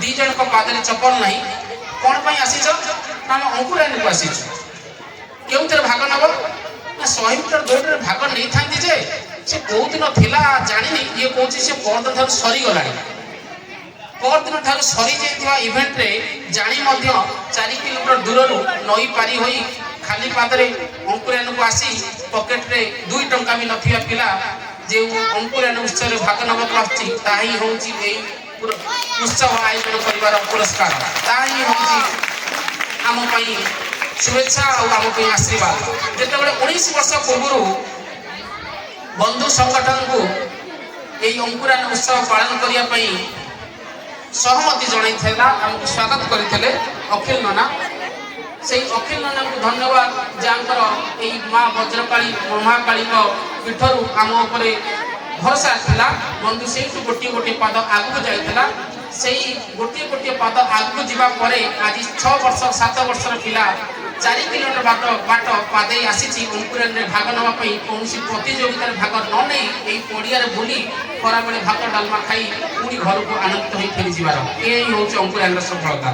ଦି ଜଣଙ୍କ ପାଦରେ ଚପଲ ନାହିଁ। କ'ଣ ପାଇଁ ଆସିଛ? ନା, ଆମେ ଅଙ୍କୁରାୟନକୁ ଆସିଛୁ। କେଉଁଥିରେ ଭାଗ ନେବ? ନା, 100 ମିଟର ଦୌଡ଼ରେ ଭାଗ ନେଇଥାନ୍ତି ଯେ ସେ କୋଉ ଦିନ ଥିଲା ଜାଣିନି। ଇଏ କହୁଛି ସେ ପରଦିନ ଠାରୁ ସରିଗଲାଣି। ପରଦିନ ଠାରୁ ସରିଯାଇଥିବା ଇଭେଣ୍ଟରେ ଜାଣି ମଧ୍ୟ 4 କିଲୋମିଟର ଦୂରରୁ ନଈ ପାରି ହୋଇ ଖାଲି ପାଦରେ ଅଙ୍କୁରାୟନକୁ ଆସି, ପକେଟରେ 2 ଟଙ୍କା ବି ନଥିବା ପିଲା ଯେଉଁ ଅଙ୍କୁରାୟନ ଉତ୍ସବରେ ଭାଗ ନେବାକୁ ଆସୁଛି, ତାହା ହିଁ ହେଉଛି ଏଇ ଉତ୍ସବ ଆୟୋଜନ କରିବାର ପୁରସ୍କାର। ତାହା ହିଁ ହେଉଛି ଆମ ପାଇଁ ଶୁଭେଚ୍ଛା ଆଉ ଆମ ପାଇଁ ଆଶୀର୍ବାଦ। ଯେତେବେଳେ 19 ବର୍ଷ ପୂର୍ବରୁ ବନ୍ଧୁ ସଂଗଠନକୁ ଏଇ ଅଙ୍କୁରାୟନ ଉତ୍ସବ ପାଳନ କରିବା ପାଇଁ ସହମତି ଜଣାଇଥିଲା, ଆମକୁ ସ୍ୱାଗତ କରିଥିଲେ ଅଖିଲ ନନା। ସେଇ ଅଖିଲ ନନାଙ୍କୁ ଧନ୍ୟବାଦ, ଯାହାଙ୍କର ଏଇ ମା ବଜ୍ରକାଳୀ, ମହାକାଳୀଙ୍କ ପୀଠରୁ ଆମ ଉପରେ ଭରସା ଥିଲା। ବନ୍ଧୁ ସେଇଠୁ ଗୋଟିଏ ଗୋଟିଏ ପାଦ ଆଗକୁ ଯାଇଥିଲା। ସେଇ ଗୋଟିଏ ଗୋଟିଏ ପାଦ ଆଗକୁ ଯିବା ପରେ ଆଜି 6 ବର୍ଷ, 7 ବର୍ଷର ପିଲା 4 କିଲୋମିଟର ବାଟ ପାଦେଇ ଆସିଛି ଅଙ୍କୁରାୟନରେ ଭାଗ ନେବା ପାଇଁ। କୌଣସି ପ୍ରତିଯୋଗିତାରେ ଭାଗ ନ ନେଇ ଏଇ ପଡ଼ିଆରେ ବୁଲି ଖରାବେଳେ ଭାତ ଡାଲମା ଖାଇ ପୁଣି ଘରକୁ ଆନନ୍ଦିତ ହୋଇ ଫେରିଯିବାର, ଏ ହିଁ ହେଉଛି ଅଙ୍କୁରାୟନର ସଫଳତା।